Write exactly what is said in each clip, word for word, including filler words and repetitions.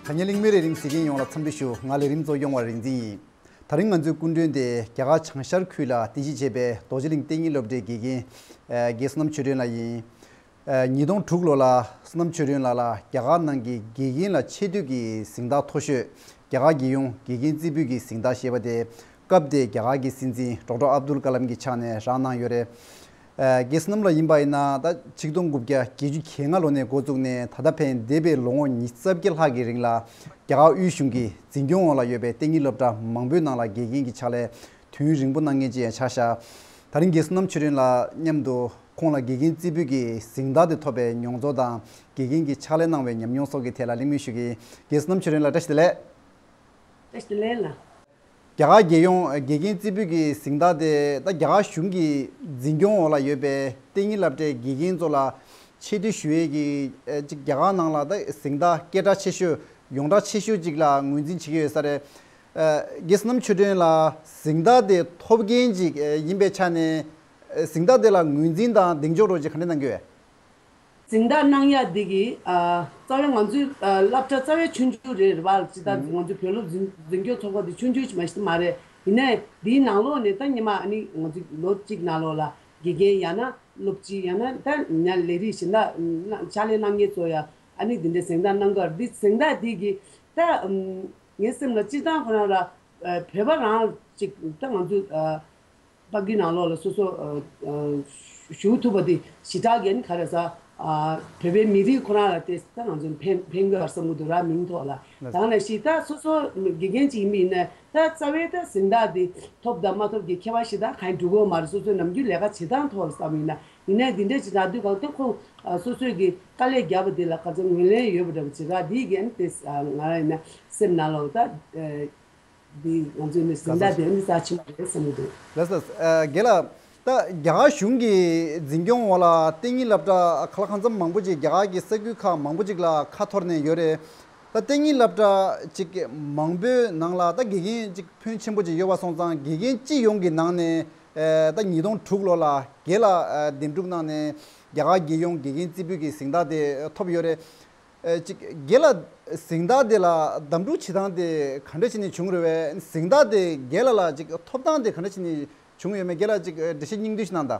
དྲ་བརྙན་གླེང་མོལ་ལས་རིམ་གཟིགས་མཁན་ཡོངས་ལ་འཚམས་འདྲི་ཞུ། ང་ལས་རིམ་གཙོ་སྐྱོང་བ་རིག་འཛིན་ཡིན། དེ་རིང་ང་ཚོའི་སྐུ་མགྲོན་དེ་རྒྱ་གར་བྱང་ཤར་ཁུལ་ལ་རྟེན་གཞི་བྱས་པའི་རྡོ་རྗེ་གླིང་གཏན་ཉིན་སློབ་གྲྭའི་དགེ་རྒན་ཨ་དགེ་བསོད་ནམས་ཆོས་སྒྲོན་ལགས་ཡིན། ཨ་ཉིས་སྟོང་དྲུག་ལོ་ལ་བསོད་ནམས་ཆོས་སྒྲོན་ལགས་ལ་རྒྱ་གར་ནང་གི་དགེ་རྒན་ལ་ཆེ་བསྟོད་ཀྱི་གཟེངས་རྟགས་མཐོ་ཤོས་རྒྱ་གར་རྒྱལ་ཡོངས་དགེ་རྒན་རྩེ་ཕུད་ཀྱི་གཟེངས་རྟགས་ཞེས་པ་དེ་སྐབས་དེའི་རྒྱ་གར་གྱི་སྲིད་འཛིན་ཌོག་ཊར་ཨབ་དུལ་ཀ་ལམ་གྱི་ཕྱག་ནས་རག་གནང་ཡོད་རེད། ཨ་རྒན་བསོད་ནམས་ལགས་ཡིན་པ་ཡིན་ན་ད་ཆིག་སྟོང་དགུ་བརྒྱ་བརྒྱད་ཅུ་གྱ་ལྔ་ལོ་ནས་འགོ་བཙུགས་ནས་ད་ལྟ་ཕན་འདས་པའི་ལོ་ངོ་ཉི་ཤུ་རྩ་བརྒྱད་ལྷག་གི་རིང་ལ་རྒྱ་གར་དབུས་གཞུང་གི་འཛིན་སྐྱོང་འོག་ལ་ཡོད་པའི་གཏན་ཉིན་སློབ་གྲྭ་མང་པོའི་ནང་ལ་དགེ་རྒན་གྱི་ཕྱག་ལས་དུས་ཡུན་རིང་པོ་གནང་མཁན་ཅིག་ཡང་ཆགས་ཤག་ད་རིང་རྒན་བསོད་ནམས་ཆོས་སྒྲོན་ལགས་མཉམ་དུ་ཁོང་ལ་དགེ་རྒན་རྩེ་ཕུད་ཀྱི་གཟེངས་རྟགས་དེ་ཐོབ་པའི་མྱོང་ཚོར་དང་དགེ་རྒན་གྱི་ཕྱག་ལས་གནང་བའི་ཉམས་མྱོང་སོགས་ཀྱི་ཐད་ལ་གླེང་མོལ་ཞུ་གི་ཡིན། རྒན་བསོད་ནམས་ཆོས་སྒྲོན་ལགས་བཀྲ་ཤིས་བདེ་ལེགས། བཀྲ་ཤིས་བདེ་ལེགས་ལགས། རྒྱ་གར་རྒྱལ་ཡོངས་དགེ་རྒན་རྩེ་ཕུད་ཀྱི་གཟེངས་རྟགས་དེ་ད་རྒྱ་གར་གཞུང་གི་འཛིན་སྐྱོང་འོག་ལ་ཡོད་པའི་གཏན་ཉིན་སློབ་གྲྭའི་དགེ་རྒན་ཚོ་ལ་ཆེ་བསྟོད་ཞུ་ཡས་ཀྱི་ཨ་ཅིག་རྒྱ་གར་ནང་ལ་ད་གཟེངས་རྟགས་སྐད་གྲགས་ཆེ་ཤོས་ཡོངས་གྲགས་ཆེ་ཤོས་ཅིག་ལ་ངོས་འཛིན་བྱེད་ཀྱི་ཡོད་ས་རེད། ཨ་རྒན་བསོད་ནམས་ཆོས་སྒྲོན་ལགས་གཟེངས་རྟགས་དེ་ཐོབ་མཁན་ཅིག་ཨ་ཡིན་པའི་ཆ་ནས་ཨ་གཟེངས་རྟགས་དེ་ལ་ངོས་འཛིན་དང་གདེང་འཇོག་རོགས་ཅིག་ག་འདྲ་གནང་གི་ཡོད། གཟེངས་རྟགས་གནང་ཡ་འདི་གི་ཨ་རྩ་བའི་ང་ཚོའི་ཨ་སློབ་གྲྭ་རྩ་བའི་ཆུང་ཆུང་རེད་རེད་བ། ཇི་ལྟར་ང་ཚོའི་བོད་སློབ་འཛིན་འཛིན་སྐྱོང་ཚོགས་པ་འདི་ཆུང་ཆུང་ཞིག་མ་ཞིག་མ་རེད། ཡིན་ནའི་འདིའི་ནང་ལོགས་ནས་ད་ཉི་མ་ཨ་ནི་ང་ཚོ་ལོ་གཅིག་ནང་ལོགས་ལ་དགེ་རྒན་ཡང་ན་སློབ་སྤྱི་ཡང་ན་ད་ཉ་ལས་རིགས་གཞན་དག་ཕྱག་ལས་གནང་མཁན་ཚོ་ཡ་ཨ་ནི་འདི་འདྲའི་གཟེངས་རྟགས་གནང་གི་ཡོད་རེད། འདི་གཟེངས་རྟགས་འདི་གི་ད་ངའི་སེམས་ལ་སྤྱིར་བཏང་ཁོ་རང་ལ་བོད་པ་རང་ཅིག་ད་ང་ཚོ་ཕ་གི་ནང་ལོགས་ལ་སོ་སོ་ཨ་ཨ་ཞུགས་ཐུབ་པ་དེ་ཞེ་དྲག་གི་ཨ་ནི་ག་རེ་ཟ་ཨ་བོད་པའི་མི་རིགས་ཁོ་རང་ལ་དེ་ད་ང་ཚོ་ཕན་ཕན་གྱི་ཡོད་བསམ་གྱི་འདུག་ར། མིང་ཐོག་ལ་ལགས་སོ། ད་ནང་བཞིན་ད་སོ་སོ་དགེ་རྒན་ཅིག་ཡིན་པ་ཡིན་ན་ད་རྩ་བའི་ད་གཟེངས་རྟགས་དེ་ཐོབ་དང་མ་ཐོབ་ཀྱི་ཁྱད་པར་ཞེ་དྲག་གང་ཡང་འགྲོ་གི་ཡོད་མ་རེད། སོ་སོའི་ནམ་རྒྱུན་ལས་ཀ་བྱེད་སྟངས་ཐོག་ལ་བསམ་ཡིན་ན། ཡིན་ནའི་འདི་འདྲ་ཅིག་རག་དུས་གང་ལྟར་ཁོ་ཨ་སོ་སོས་ཀྱི་དཀའ་ལས་བརྒྱབ་པ་དེ་ལ་ག་ཚོད་ངོས་ལེན་ཡོད་པ་འདྲ་པོ་ཅིག་ར། དེའི་འགན་དེ་ཨ་ང་རང་ཡིན་ན་སེམས་ནང་ལོགས་ད་ཨ། འདི་ང་ཚོའི་ནི་གཟེངས་རྟགས་དེ་ནི་རྩ་ཆེན་པོ་རེད་བསམ་གྱི་འདུག་ལགས་སོ། ཨ་རྒན་ལགས། ད་རྒྱ་གར་གཞུང་གི་འཛིན་སྐྱོང་འོག་ལ་གཏན་ཉིན་སློབ་གྲྭ་ཁ་ལག་ཁང་ཚན་མང་པོ་ཅིག་རྒྱ་གར་གྱི་ས་ཁུལ་ཁག་མང་པོ་ཅིག་ལ་ཁ་འཐོར་ནས་ཡོད་རེད། ད་གཏན་ཉིན་སློབ་གྲྭ་ཅིག་མང་པོའི་ནང་ལ་ད་དགེ་རྒན་ཅིག་ཕོན་ཆེན་པོ་ཅིག་ཡོད་པ་སོང་ཙང་དགེ་རྒན་སྤྱི་ཡོངས་ཀྱི་ནང་ནས་ཨ་ད་ཉིས་སྟོང་དྲུག་ལོ་ལ་རྒན་ལགས་ཨ་འདེམས་སྒྲུག་གནང་ནས་རྒྱ་གར་རྒྱལ་ཡོངས་དགེ་རྒན་རྩེ་ཕུད་ཀྱི་གཟེངས་རྟགས་དེ་ཐོབ་ཡོད་རེད། ཨ་ཅིག་རྒན་ལགས་གཟེངས་རྟགས་དེ་ལ་གདམ་འཕྲུག་བྱེད་སྟངས་དེ་ག་འདྲ་བྱས་ནས་བྱུང་རེད་བས། གཟེངས་རྟགས་དེ་རྒན་ལགས་ལ་ཅིག་ཐོབ་སྟངས་དེ་ག་འདྲ་བྱས་ནས་བྱུང་ཡོད་མེད་རྒན་ལགས་ཅིག་འགྲེལ་བཤད་སྙིང་བསྡུས་ཤིག་གནང་དང་།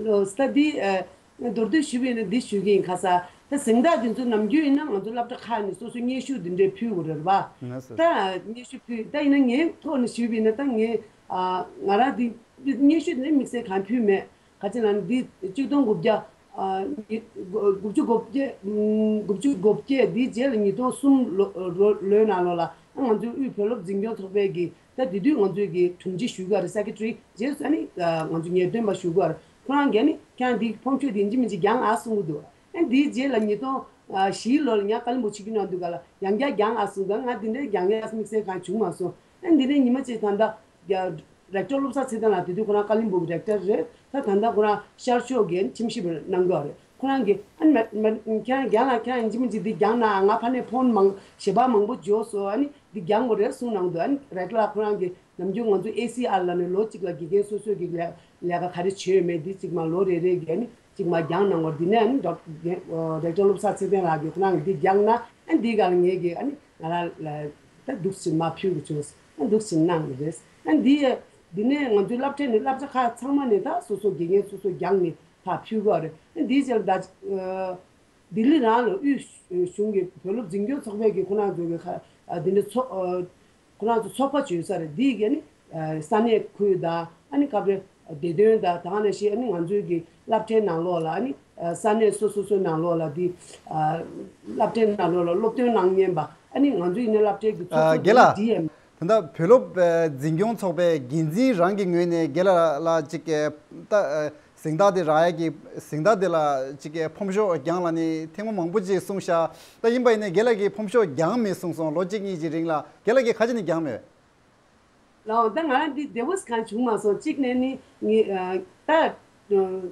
ལོ་ས་འདི་ཨ་མདོར་བསྡུས་ཞུས་པ་ཡིན་ན་འདི་ཞུ་གི་ཡིན། ཁ་ས་ད་གཟེངས་རྟགས་དེ་ཚོ་ནམ་རྒྱུན་ཡིན་ན་ང་ཚོ་སློབ་གྲྭ་ཁག་ནས་སོ་སོའི་སྙན་ཞུ་འདི་འདྲའི་ཕུལ་དགོས་རེད་བ། ང་ཚོ་ད་སྙན་ཞུ་ཕུལ་ད་ཡིན་ན་ངའི་ཐོག་ནས་ཞུས་པ་ཡིན་ན་ད་ངས་ཨ་ང་རང་འདི་སྙན་ཞུ་འདི་དམིགས་བསལ་གང་ཕུལ་མེད། ག་ཅི་ལབ་ན་འདི་གཅིག་སྟོང་དགུ་བརྒྱ་ཨ་ཉི་དགུ་བཅུ་གོ་བརྒྱད་ཨམ་དགུ་བཅུ་གོ་བརྒྱད་འདིའི་རྗེས་ལ་ཉིས་སྟོང་གསུམ་ལོ་ལོ་ལོའི་ནང་ལོགས་ལ་ང་ཚོའི་དབུས་བོད་སློབ་འཛིན་སྐྱོང་ཚོགས་པའི་གི་ད་དེ་དུས་ང་ཚོའི་གི་དྲུང་ཆེ་ཞུ་གི་ཡོད་རེད། སེ་ཀེ་ཊི་རི་རྗེས་སུ་ཨ་ནི་ང་ཚོ་ངེས་སྟོན་པ་ཞུ་གི་ཡོད་རེད། ཁོ་རང་གིས་ཨ་ནི་ཁྱེད་རང་འདི་ཕོམ་ཤོག་འདི་ཡིན་གཅིག་མིན་གཅིག་རྒྱག་ཨ་གསུང་གི་འདུག་ཨ་ནི་འདིའི་རྗེས་ལ་ཉིས་སྟོང་བཞི་ལོ་ལ་ང་ཀ་ལིམ་པོང་ཆིབས་བསྒྱུར་གནང་དུས་ག་ལ་ཡང་བསྐྱར་རྒྱག་ཨ་གསུང་གི་འདུག་ང་འདི་འདྲའི་རྒྱག་ཡ་དམིགས་བསལ་གང་བྱུང་མ་སོང་། ཨ་ནི་འདི་ནས་ཉི་མ་གཅིག་ད་ལྟ་རྒྱ་རེག་ཊར་བློ་བཟང་ཚེ་བརྟན་ལགས་དེ་དུས་ཁོ་རང་ཀ་ལིམ་པོང་གི་རེག་ཊར་རེད། ད་ད་ལྟ་ཁོ་རང་ཤར་ཕྱོགས་ཀྱི་ཁྲིམས་ཞིབ་གནང་གི་ཡོད་རེད། ཁོ་རང་གིས་ཨ་ནི་མ་མ་ཁྱེད་རང་རྒན་ལགས་ཁྱེད་རང་ཡིན་གཅིག་མིན་གཅིག་འདི་རྒྱག་ན་ང་ཕ་ནས་ཕོན་མང་ཞལ་པར་མང་པོ་འབྱོར་སོང་། ཨ་ནི་འདི་རྒྱག་དགོས་རེད་གསུངས་གནང་འདུག་ཨ་ནི་རེག་ཊར་ལགས་ཁོ་རང་གིས་ནམ་རྒྱུན་ང་ཚོ་ཨེ་སི་ཨར་ལབ་ནས་ལོ་གཅིག་ལ་དགེ་རྒན་སོ་སོ་གི་ལས་ལས་ཀ་ག་རེ་བྱས་ཡོད་མེད་འདི་གཅིག་མ་ལོ་རེ་རེ་གི་ཨ་ནི་གཅིག་མ་རྒྱག་གནང་བར་འདི་ནས་ཨ་ནི་ཌོག་ཊར་རེག་ཊར་བློ་བཟང་ཚེ་བརྟན་ལགས་ཀྱིས་ཁོ་རང་གིས་འདི་རྒྱག་ན་ཨ་ནི་འདི་ག་ལ་ངེད་ཀྱིས་ཨ་ནི་ང་རང་ལ་ད་འདུག་སེ་མ་ཕུལ་གི་བྱུང་། ཨ་འདུག་སེ་གནང་གི་རེད། ཨ་འདི་འདི་ནས་ང་ཚོའི་སློབ་གྲྭ་ནས་སློབ་གྲྭ་ཁག་ཚང་མ་ནས་ད་སོ་སོ་དགེ་རྒན་སོ་སོ་རྒྱག་ནས་ཕར་ཕུལ་གི་རེད། ཨ་འདིའི་རྗེས་ལ་ད་ལྡི་ལི་རང་ལ་དབུས་གཞུང་གི་བོད་སློབ་འཛིན་སྐྱོང་ཚོགས་པའི་གི་ཁོ་རང་ཚོ་གི་ཁ་འདི་འདྲ་ཚོགས་ཁོ་རང་ཚོ་ཚོགས་པ་བྱོས་ས་རེད། འདིའི་གི་ནི་ས་གནས་ཁུལ་དང་ཨ་ནི་སྐབས་རེ་བདེ་དོན་དང་ད་ག་ནང་བཞིན་ཨ་ནི་ང་ཚོའི་གི་སློབ་གྲྭའི་ནང་ལོགས་ལ་ཨ་ནི་ས་གནས་སོ་སོ་སོའི་ནང་ལོགས་ལ་འདི་སློབ་གྲྭའི་ནང་ལོགས་ལ་སློབ་སྟོན་གནང་མཁན་པ་ཨ་ནི་ང་ཚོ་ཡིན་ན་སློབ་གྲྭའི་གི་ཚོགས་གཙོ་རྒན་ལགས། ཌི་ཨེམ། ད་ལྟ་བོད་སློབ་འཛིན་སྐྱོང་ཚོགས་པའི་འགན་འཛིན་རང་གི་ངོས་ནས་རྒན་ལགས་ལ་ཅིག་ད་གཟེངས་རྟགས་དེ་རག་ཡ་གི་གཟེངས་རྟགས་དེ་ལ་ཅིག་ཕོམ་ཤོག་རྒྱང་ལ་ནི་ཐེངས་མ་མང་པོ་ཅིག་གསུངས་ཤག་ད་ཡིན་པ་ཡིན་ནའི་རྒན་ལགས་ཀྱིས་ཕོམ་ཤོག་རྒྱང་མེད་གསུངས་སོང་། ལོ་གཅིག་གཉིས་ཀྱི་རིང་ལ་རྒན་ལགས་ཀྱིས་ག་ཅི་ནས་རྒྱང་མེད། ལའོ། ད་ང་རང་འདི་བདེ་པོ་གང་བྱུང་མ་སོང་། གཅིག་ནས་ནི་ངས་ད་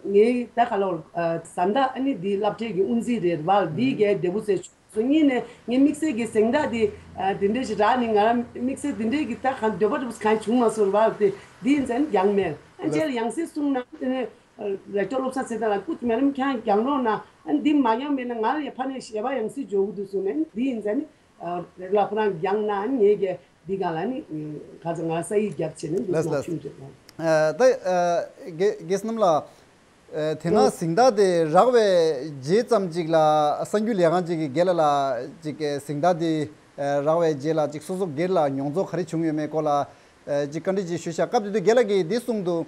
ངས་ད་ག་ལོ་བཟའ་ཟླ་ཨ་ནི་འདི་སློབ་གྲྭའི་གི་དབུ་འཛིན་རེད་བ། འདིའི་གི་བདེ་པོ་ཟེར་བྱུང་སོང་། གཉིས་ནས་ངས་དམིགས་བསལ་གྱི་གཟེངས་རྟགས་འདི་འདི་འདྲ་ཞིག་རག་ནས་ང་རང་དམིགས་བསལ་འདི་འདྲའི་གི་ད་གང་འདོད་པ་འདྲ་པོ་གང་བྱུང་མ་སོང་རེད་བ། དེ་འདི་ཡིན་ཙང་ནི་རྒྱང་མེད། ཨ་རྗེས་ལ་ཡང་སེ་གསུངས་ན་དེ་ནས་རེག་ཊར་བློ་བཟང་ཚེ་བརྟན་ལགས་སྐུ་མེ་རམ་ཁྱེད་རང་རྒྱང་རོགས་གནང་། ཨ་འདི་མ་རྒྱང་མེད་ན་ང་ལ་ཡ་ཕ་ནས་ཞལ་པར་ཡང་སེ་འབྱོར་གི་འདུག་གསུངས་ནས་འདི་ཡིན་ཙང་ནི། རེད་ལ་ཁོ་རང་སྦྱངས་ན་ངས་ཀྱི་འདི་ག་ལ་ནི་ག་ཚོད་ང་ས་ཡིག་རྒྱབ་བྱས་ནས་འདུག་ལགས་སོ། ལགས་སོ། ཆུང་དུས། ད་དགེ་དགེ་བསམ་ལགས། དེ་སྔ་གཟེངས་རྟགས་དེ་རག་པའི་རྗེས་ཙམ་ཅིག་ལ་གསར་འགྱུར་ལས་ཁང་ཅིག་གིས་རྒན་ལགས་ལ་ཅིག་གཟེངས་རྟགས་དེ་རག་པའི་རྗེས་ལ་ཅིག་སོ་སོ་སྒེར་ལ་མྱོང་ཚོར་ག་རེ་བྱུང་ཡོད་མེད་སྐོར་ལ་ཅིག་བཀའ་འདྲི་ཅིག་ཞུས་ཤག་སྐབས་དེ་དུས་རྒན་ལགས་ཀྱིས་འདི་གསུངས་འདུག་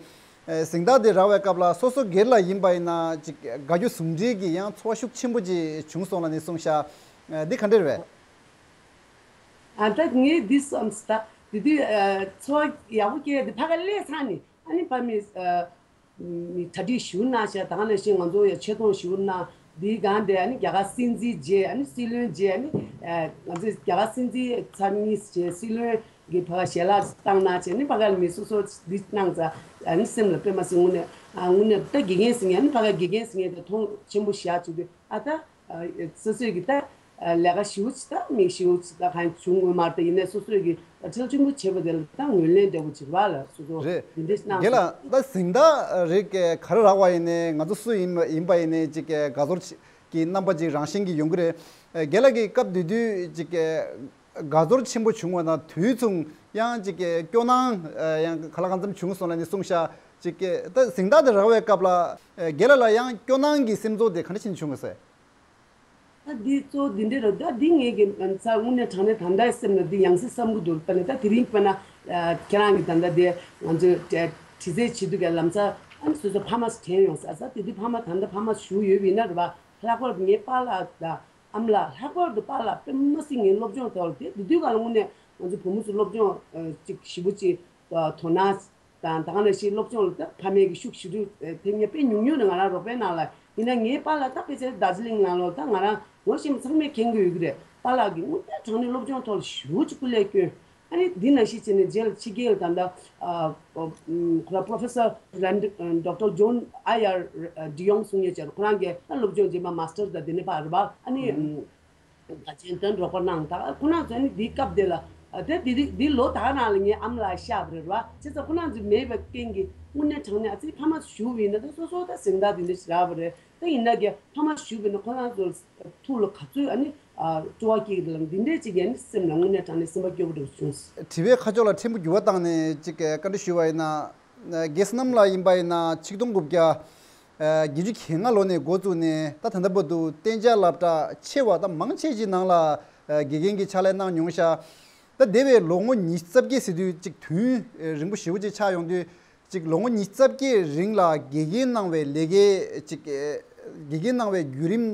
གཟེངས་རྟགས་དེ་རག་པའི་སྐབས་ལ་སོ་སོ་སྒེར་ལ་ཡིན་པ་ཡིན་ན་ཅིག་དགའ་སྐྱོ་ཟུང་འབྲེལ་གྱི་ཡང་ཚོར་བ་ཤུགས་ཆེན་པོ་ཅིག་བྱུང་སོང་ལབ་ནས་གསུངས་ཤག་འདི་ག་འདྲ་རེད་པས། ཨ་ད་ངས་འདི་བསམ་སྟ་དེ་དུས་ཚོར་བ་ཡག་པོ་སྐྱེས་དེ་ཕ་ག་ལས་ཚང་ནས་ཨ་ནི་ཕ་མི་མི་གྲ་སྒྲིག་ཞུ་གནང་ཤག་ད་ག་ནང་བཞིན་ང་ཚོ་ཡང་ཆེ་མཐོང་ཞུ་གནང་འདིའི་སྒང་དེ་ཨ་ནི་རྒྱ་གར་སྲིད་འཛིན་རྗེས་ཨ་ནི་སྲིད་བློན་རྗེས་ཨ་ནི་ང་ཚོས་རྒྱ་གར་སྲིད་འཛིན་ཚར་གཉིས་རྗེས་སྲིད་བློན་གྱི་ཕ་ག་ཞལ་ལག་བཏང་གནང་བྱས་ནི་ཕ་ག་ལ་མི་སོ་སོ་འདི་གནང་ཙང་ཨ་ནི་སེམས་ལ་དཔེ་མ་སྲིད་དངོས་གནས་ཨ་དངོས་གནས་ད་དགེ་རྒན་ཟེར་མཁན་ཨ་ནི་ཕ་ག་དགེ་རྒན་ཟེར་མཁན་དེ་མཐོང་ཆེན་པོ་བཞག་བཅུག་དུས་ཨ་ད། སོ་སོས་ཀྱི་ད་ལས་ཀ་ཞེ་པོ་ཅིག་ད་མི་ཞེ་པོ་ཅིག་ད་གང་བྱུང་ངོ་མ་རེད། ད་ཡིན་ནའི་སོ་སོས་ཀྱི་ཁྲེལ་ཆེན་པོ་བྱེད་པ་དེ་ལ་ད་ངོས་ལེན་འདྲ་པོ་ཅིག་རེད་པ་ལ་སོ་སོ་རེད། འདི་འདྲ་གནང་རྒན་ལགས་ད་གཟེངས་རྟགས་རིགས་ག་རེ་རག་པ་ཡིན་ནའི་ང་ཚོ་སུ་ཡིན་ཡིན་པ་ཡིན་ནའི་ཅིག་དགའ་ཚོར་གྱི་རྣམ་པ་ཅིག་རང་བཞིན་གྱིས་ཡོང་གི་རེད། རྒན་ལགས་ཀྱིས་སྐབས་དེ་དུས་ཅིག་དགའ་ཚོར་ཆེན་པོ་བྱུང་བ་དང་དུས་མཚུངས་ཡང་ཅིག་སྐྱོ་སྣང་ཡང་ག་ལ་གང་འཚམ་བྱུང་སོང་ལབ་ནས་གསུངས་ཤག་ཅིག་ད་གཟེངས་རྟགས་དེ་རག་པའི་སྐབས་ལ་རྒན་ལགས་ལ་ཡང་སྐྱོ་སྣང་གི་སེམས་ཚོར་དེ་ག་འདྲ་ཞིག་བྱུང་བ་ཟེར། ད་འདི་གཙོ་བོ་འདི་འདྲ་རེད། ད་འདི་ངས་ཀྱི་ཚ་དངོས་གནས་དྲང་གནས་ད་ལྟའི་སེམས་ལ་འདི་ཡང་སེ་བསམ་གི་འདུག་དཔེར་ན་ད་དེ་རིང་དཔེར་ན་ཁྱེད་རང་གི་ད་ལྟ་དེ་ང་ཚོས་དྲི་རྩད་བྱེད་དུས་ཀྱི་ལམ་སང་ཨ་ནི་སོ་སོ་ཕ་མ་དྲན་ཡོང་ས་ས་དེ་དུས་ཕ་མ་ད་ལྟ་ཕ་མ་བཞུགས་ཡོད་པ་ཡིན་ན་རེད་པ། ལྷག་པར་དུ་ངའི་པཱ་ལགས་དང་ཨ་མ་ལགས་ལྷག་པར་དུ་པཱ་ལགས་དཔེ་མ་སྲིད་ངའི་སློབ་སྦྱོང་ཐོག་ལ་དེ་དེ་དུས་ཀ་ལ་དངོས་གནས་ང་ཚོ་བུ་མོ་ཚོ་སློབ་སྦྱོང་ཅིག་ཞེ་པོ་ཅིག་དོ་སྣང་དང་ད་ག་ནང་བཞིན་སློབ་སྦྱོང་ལ་ད་ཕ་མས་ཀྱི་ཤུགས་ཞེ་དྲག་ཐེབས་མཁན་དཔེ་ཉུང་ཉུང་རེད། ང་རང་རོགས་པའི་ནང་ལ་ཡིན་ན་ངའི་པཱ་ལགས་ད་དཔེ་ཆ་རྡོ་རྗེ་གླིང་ནང་ལོགས་ད་ང་རང་ངོ་ཤེས་མཁན་ཚང་མས་མཁྱེན་གྱི་ཡོད་ཀྱི་རེད། པཱ་ལགས་ཀྱིས་དངོས་གནས་དྲང་གནས་སློབ་སྦྱོང་ཐོག་ལ་ཞེ་པོ་ཅིག་སྐུ་ལས་བསྐྱོན། ཨ་ནི་འདི་ནང་བཞིན་བྱས་ནས་རྗེས་ལ་ཕྱི་རྒྱལ་ད་ལྟ་ཁོ་རང་Professor Doctor John Ayar Diong གསུང་མཁན་ཅིག་ཡོད་རེད། ཁོ་རང་གིས་ད་སློབ་སྦྱོང་རྗེས་མ་མཱ་སི་ཊར་དང་དེ་ནས་ཕར་རེད་པ། ཨ་ནི། ད་ཅན་དོན་རོགས་པ་གནང་ད་ཁོ་རང་ཚོ་ནི་འདི་སྐབས་དེ་ལ་དེ་འདི་རིགས་འདི་ལོ་ད་ག་ནང་ལ་ངའི་ཨ་མ་ལགས་གཤགས་པ་རེད་བ། བྱས་ཙང་ཁོ་རང་ཚོ་མེད་པའི་རྐྱེན་གྱིས་དངོས་གནས་དྲང་གནས་ཨ་ཙི་ཕ་མ་བཞུགས་པ་ཡིན་ན་ད་སོ་སོ་ད་གཟེངས་རྟགས་འདི་འདྲ་ཞིག་རག་པ་རེད། ད་ཡིན་ན་ཀྱང་ཕ་མ་བཞུགས་པ་ཡིན་ན་ཁོ་རང་ཚོ་ཐུགས་ལ་ག་ཚོད་ཨ་ནི་སྤྲོ་བ་སྐྱེ་གི་ལ་འདི་འདྲས་ཅིག་ཡིན་ན་སེམས་ལ་དངོས་གནས་དྲང་གནས་སེམས་པ་སྐྱོ་པོ་འདྲ་བྱུང་། དྲི་བའི་ཁ་ཕྱོགས་ལ་ཕྲན་བུ་འགྱུར་བ་བཏང་ནས་ཅིག་བཀའ་འདྲི་ཞུས་པ་ཡིན་ན། དགེ་བསམ་ལགས་ཡིན་པ་ཡིན་ན་ཆིག་སྟོང་དགུ་བརྒྱ་བརྒྱད་ཅུ་གྱ་ལྔ་ལོ་ནས་འགོ་བཙུགས་ནས་ད་ད་ལྟ་བར་དུ་གཏན་འཇགས་སློབ་གྲྭ་ཆེ་བ་དང་མང་ཆེ་ཅིག་ནང་ལ་དགེ་རྒན་གྱི་ཕྱག་ལས་གནང་མྱོང་ཤག་ད་འདས་པའི་ལོ་ངོ་ཉི་ཤུ་རྩ་བརྒྱད་ཟེར་དུས་ཅིག་དུས་རིང་པོ་ཞེ་པོ་ཅིག་ཆགས་ཡོང་དུས་ཅིག་ལོ་ངོ་ཉི་ཤུ་རྩ་བརྒྱད་རིང་ལ་དགེ་རྒན་གནང་བའི་ལས་ཀའི་ཅིག་དགེ་རྒན་གནང་བའི་བརྒྱུད་རིམ་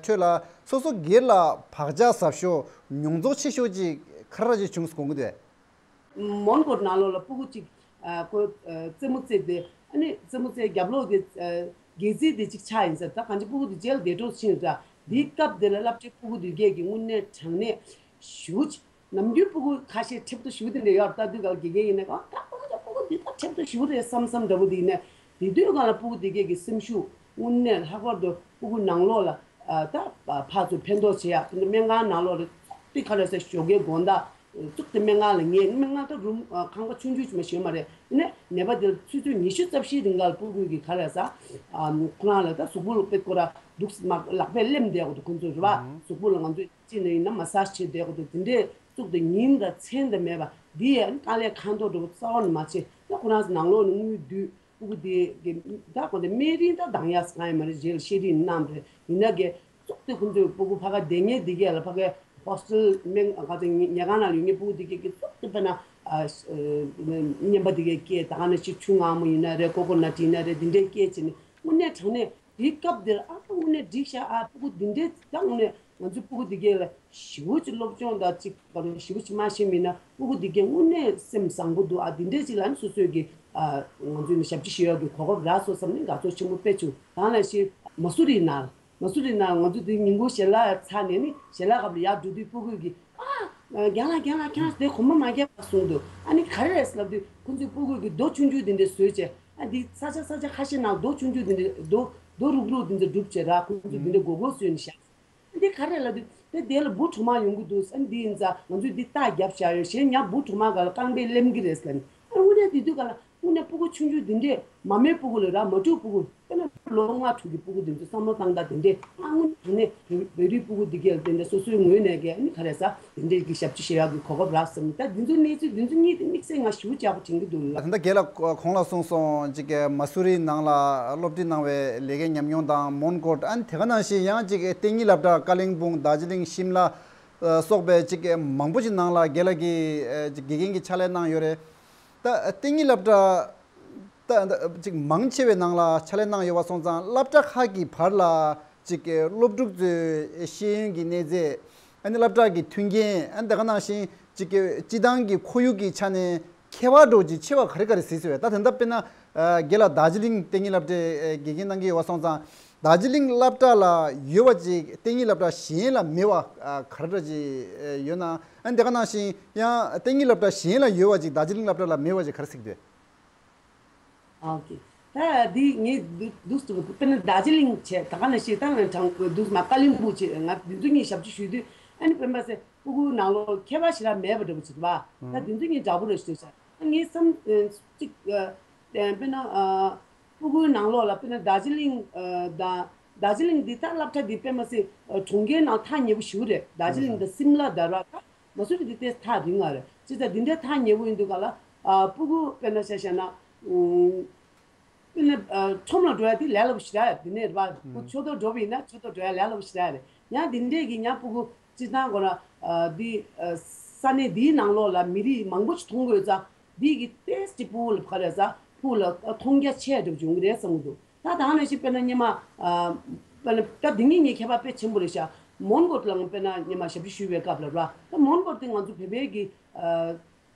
ཁྲོད་ལ་སོ་སོ་སྒེར་ལ་བག་ཆགས་ཟབ་ཤོས་མྱོང་ཚོར་ཆེ་ཤོས་ཅིག་ག་རེ་ཅིག་བྱུང་སོང་དགོངས་ཀྱི་འདུག་མོན་གྷོ་ནང་ལོགས་ལ་སྤུ་གུ་གཅིག་ཨ་ཁོ་ཨ་རྩེད་མོ་རྩེ་དེ་ཨ་ནི་རྩེད་མོ་རྩེ་རྒྱབ་ལོགས་དེ་ཨ་སྒལ་ཚིགས་དེ་གཅིག་ཆག་ཡིན་ཟེར། ད་གང་ཅི་སྤུ་གུ་དེ་རྗེས་ལ་བདེ་འགྲོ་ཕྱིན་ཟེར། དེའི་སྐབས་དེ་ལ་སློབ་གྲྭའི་སྤུ་གུ་དེ་གས་ཀྱི་དངོས་གནས་དྲང་གནས་ཞེ་པོ་ཅིག་ནམ་རྒྱུན་སྤུ་གུ་ཁ་ཤས་ཁྲེལ་ཏོ་ཞེ་པོ་དེ་འདྲ་ཡོད་རེད། ལྟ་དུས་ག་ལ་དགེ་རྒན་ཡིན་ན་གང་ད་སྤུ་གུ་ད་སྤུ་གུ་དེ་ད་ཁྲེལ་ཏོ་ཞེ་པོ་རེད་བསམ་བསམ་འདྲ་པོ་དེ་ཡིན་ནའི་དེ་དུས་ག་ལ་སྤུ་གུ་དེ་གས་ཀྱི་སེམས་ཤུགས་དངོས་གནས་ལྷག་པར་དུ་སྤུ་གུ་ནང་ལོགས་ལ་ཨ་ད་ཕར་ཚུར་ཕན་ཐོགས་བྱེད་ཡག་དེ་འདྲ་སྨན་ཁང་ནང་ལོགས་ལ་ཙོག་སྟེ་ག་རེ་ཟ་ཞོགས་ཀའི་དགོང་དག་ཙོག་སྟེ་སྨན་ཁང་ལ་ངས་སྨན་ཁང་ད་རུམ་ཁང་པ་ཆུང་ཆུང་ཅིག་མ་ཞིག་ཡོད་མ་རེད། ཡིན་ནའི་ནད་པ་དེ་ལ་ཆུ་ཚོད་ཉི་ཤུ་རྩ་བཞིའི་རིང་ག་ལ་སྤུ་གུ་གི་ག་རེ་ཟ་ཁོ་རང་ལ་ད་གཟུགས་པོ་ལ་དཔེ་ཁོ་ར་འདུག་མ་ལག་པས་ལེམ་བསྡད་དགོས་འདུག་ཁོ་ཚོས་རེད་བ། གཟུགས་པོ་ལ་ང་ཚོས་ཅི་ནས་ཡིན་ན་མ་སཱ་ཇི་བྱེད་བསྡད་དགོས་འདུག་དེ་འདྲས་ཙོག་སྟེ་ཉིན་དང་མཚན་དང་མེད་པ་འདི་ཡང་དཀའ་ལས་ཁག་མདོག་འདྲ་པོ་རྩ་བ་ནས་མ་བྱེད་ན་ཁོ་རང་ཚོ་ནང་ལོགས་ནས་དངུལ་བསྡུས། སྤུ་གུ་དེ་གི་ད་གོ་དེ་སྨན་རིན་ད་འདང་ཡག་གང་ཡང་མ་རེད། རྗེས་ལ་བཤད་རིན་གནང་རེད། ཡིན་ན་གི་ཙོག་དེ་ཁོང་ཚོས་སྤུ་གུ་ཕ་ག་བསྡད་མཁན་དེ་གས་ལ་ཕ་གའི་ཧོ་སི་ཊལ་སྨན་ཁང་དེ་ཉལ་ཁང་ནང་ལ་ཡོད་མཁན་སྤུ་གུ་དེ་གས་ཀྱི་ཙོག་དེ་དཔེར་ན་ཨ་ཨ་རྔན་པ་དེ་གས་སྐྱེས་ད་ག་ནང་བཞིན་ཆུ་མངར་མོ་ཡིན་ན་རེད། ཀོ་ཀོ་ནཊ་ཡིན་ན་རེད། དེ་འདྲའི་སྐྱེས་བྱས་ནས་དངོས་གནས་དྲང་གནས་དེའི་སྐབས་དེར་ཨ་ད་དངོས་གནས་འགྲིག་ཤག་ཨ་སྤུ་གུ་འདི་འདྲའི་ད་དངོས་གནས་ང་ཚོའི་སྤུ་གུ་འདི་གས་ལ་ཞེ་པོ་ཅིག་སློབ་སྦྱོང་དང་ཅིག་ག་རེ་ཞེ་པོ་ཅིག་མ་ཤེས་མིན་ན་སྤུ་གུ་འདི་གས་དངོས་གནས་སེམས་བཟང་པོ་འདུག་ཨ་འདི་འདྲས་ཅིག་ལ་ནི་སོ་སོས་ཀྱི་ཨ་ང་ཚོས་ནི་ཞབས་ཕྱི་ཞུ་ཡག་གི་གོ་སྐབས་རག་སོང་བསམ་ནས་དགའ་ཚོར་ཆེན་པོ་དཔེ་བྱུང་། ད་ནང་བཞིན་མ་སུ་རི་ནང་མ་སུ་རི་ནང་ང་ཚོ་འདི་ཉིན་གུང་ཞལ་ལག་ཚར་ནས་ནི་ཞལ་ལག་སྐབས་ལ་ཡར་འགྲོ་དུས་སྤུ་གུ་གིས་ཨ་རྒན་ལགས་རྒན་ལགས་ཁྱེད་རང་དེ་གོམ་པ་མ་རྒྱབ་པ་གསུངས་འདུག་ཨ་ནི་ག་རེ་རེད་ལབ་དུས་ཁོ་ཚོས་སྤུ་གུ་གིས་རྡོ་ཆུང་ཆུང་དེ་འདྲས་བཟོས་བྱས་ཨ་འདི་ས་ཆ་ས་ཆ་ཁ་ཤས་ནང་རྡོ་ཆུང་ཆུང་དེ་འདྲས་རྡོ་རྡོ་རུག་རུག་དེ་འདྲས་བསྒྲུབས་བྱས་ར་ཁོ་ཚོས་དེ་འདྲས་མགོ་སྐོར་བཟོས་ནས་བཞག་འདི་ག་རེ་ལབ་དུས་དེ་དེ་ལ་འབུ་གྲོག་མ་ཡོང་གི་འདུག་ཨ་འདི་ཡིན་ཙང་ང་ཚོས་འདི་རྟགས་རྒྱབ་བཞག་ཡོད། གཞན་ཉ་འབུ་གྲོག་མ་ག་ལ་རྐང་པས་ལེམ་གི་རེད་ཟེར་ནས་ཨ་དངོས་གནས་དེ་དུས་ག་ལ་དངོས་གནས་སྤུ་གུ་ཆུང་ཆུང་འདི་འདྲས་མ་རྨོས་སྤུ་གུ་ལ་ར་མ་ཕྲུག་སྤུ་གུ་དཔེར་ན་ ལོ་ལྔ་དྲུག་གི་སྤུ་གུ་དེ་ཚོ་བསམ་བློ་བཏང་སྟངས་དེ་འདྲས་ཨ་ངོ་དྲང་གནས་བོད་བོད་རིགས་སྤུ་གུ་དེ་གས་དེ་འདྲས་སོ་སོའི་ངོས་ནས་གས་ཨ་ནི་ག་རེ་ཟ་དེ་འདྲས་ཀྱི་ཞབས་ཕྱི་ཞུ་ཡག་གི་གོ་སྐབས་རག་བསམ། ད་དེ་ཚོའི་གནས་ཚུལ་དེ་ཚོ་གཉིས་དེ་དམིགས་བསལ་ང་ཞེ་པོ་ཅིག་ཡག་པོ་དྲན་གྱི་འདུག་ལགས། ད་ལྟ་རྒན་ལགས་གོང་ལ་གསུངས་སོང་། ཅིག་གི་མ་སུ་རི་ནང་ལ་སློབ་ཁྲིད་གནང་བའི་ལས་ཀའི་ཉམས་མྱོང་དང་མོན་གྷོ་ཨ་ནི་དེ་ག་ནང་བཞིན་ཡང་ཅིག་གི་གཏན་ཉིད་སློབ་གྲྭ་ཀ་ལིང་སྦུག་དར་ཇི་ལིང་ཤིམ་ལ་སོགས་པའི་ཅིག་གི་མང་པོ་ཅིག་ནང་ལ་རྒན་ལགས་ཀྱིས་ཅིག་དགེ་རྒན་གྱི་ཕྱག་ལས་གནང་ཡོད་རེད། ད་གཏན་ཉིད་སློབ་གྲྭ་ད་ཅིག་མང་ཆེ་བའི་ནང་ལ་ཕྱག་ལས་གནང་ཡོད་པ་སོང་ཙང་སློབ་གྲྭ་ཁག་གི་བར་ལ་ཅིག་སློབ་ཕྲུག་ཚོའི་ཤེས་ཡོན་གྱི་གནས་ཚད་ཨ་ནི་སློབ་གྲྭ་གི་མཐུན་རྐྱེན་ཨ་ནི་དེ་ག་ནང་བཞིན་ཅིག་སྤྱི་བཏང་གི་ཁོར་ཡུག་གི་ཆ་ནས་ཁྱད་པར་འདྲ་བོ་ཅིག་ཆེ་བ་ག་རེ་ག་རེ་གཟིགས་སྲིད་པས། ད་དེ་འདྲ་དཔེར་ན་རྒན་ལགས་དར་ཇི་ལིང་གཏན་ཉིད་སློབ་གྲྭའི་དགེ་རྒན་གནང་གི་ཡོད་པ་སོང་ཙང་དར་ཇི་ལིང་སློབ་གྲྭ་ལ་ཡོད་པ་ཅིག་གཏན་ཉིད་སློབ་གྲྭ་གཞན་ལ་མེད་པ་ག་རེ་འདྲ་ཅིག་ཡོད་ན། ཨ་ནི་དེ་ག་ནང་བཞིན་ཡང་གཏན་ཉིད་སློབ་གྲྭ་གཞན་ལ་ཡོད་པ་ཅིག་དར་ཇི་ལིང་སློབ་གྲྭ་ལ་མེད་པ་ཅིག་ག་རེ་གཟིགས་འདོད། ཨོ་ཀེ། ད་འདི་ངས་འདུག་འདུག་ཏུ་དཔེར་ན་དར་ཇི་ལིང་བྱས་ད་ག་ནང་བཞིན་ད་ང་དྲང་འདུག་མ་ཀ་ལིང་སྦུག་བྱས་ང་འདི་ཚོ་གཉིས་ཞབས་ཕྱི་ཞུས་དུས་ཨ་ནི་སྤེན་པ་ཚེ་སྤུ་གུ་ནང་ལོགས་ཁྱད་པར་ཞེ་དྲག་མེད་པ་འདྲ་པོ་ཅིག་རེད་པ། ད་འདི་ཚོ་གཉིས་འདྲ་པོ་རེད་ཞུས་ཤག་ད་ངས་བསམ་གཅིག་དཔེར་ན་སྤུ་གུའི་ནང་ལོགས་ལ་དཔེར་ན་དར་ཇི་ལིང་དང་དར་ཇི་ལིང་འདི་ད་སློབ་གྲྭ་འདི་དཔེར་ན་སྲིད་གྲོང་ཁྱེར་ནང་ཐག་ཉེ་པོ་ཞིག་རེད། དར་ཇི་ལིང་དང་སིམ་ལ་དར་བ་ད་མ་སུ་རི་འདི་ཏོག་ཙམ་ཐག་རིང་ང་རེད། ཅི་ཙམ་འདི་འདྲའི་ཐག་ཉེ་པོ་ཡིན་དུས་ག་ལ་སྤུ་གུ་དཔེར་ན་ཆ་བཞག་ན་དཔེར་ན་ཁྲོམ་ལ་འགྲོ་ཡ་དེ་ལས་སླ་པོ་ཞེ་དྲག་རེད། འདི་ནས་རེད་པ་ཕྲུ་གུ་ཕྱོགས་གཏོགས་འགྲོ་བ་ཡིན་ན་ཕྱོགས་གཏོགས་འགྲོ་ཡ་ལས་སླ་པོ་ཞེ་དྲག་རེད། ཡང་འདི་འདྲས་ཀྱི་ཡང་ཕྲུ་གུ་སྤྱིར་བཏང་གོ་ན་འདི་ས་གནས་འདིའི་ནང་ལོགས་ལ་མི་རིགས་མང་པོ་ཞིག་མཐོང་དགོས་ཙང་འདི་གི་ཏོག་ཙམ་ཕྲུ་གུ་ལ་ག་རེ་ཟ་ཕྲུ་གུ་ལ་མཐོང་རྒྱ་ཆེ་འགྲོ་བྱུང་གི་རེད་བསམ་གི་འདུག་ད་ད་ནང་བཞིན་དཔེར་ན་སྔོན་མ་དཔེར་ན་ད་འདི་ངེད་གཉིས་ཁྱད་པར་དཔེ་ཆེན་པོ་རེད་ཤག་མོན་གྷོ་ལ་དཔེར་ན་སྔོན་མ་ཞབས་ཕྱི་ཞུས་པའི་སྐབས་ལ་ར་ད་མོན་གྷོ་དེ་ང་ཚོ་བོད་པའི་གི་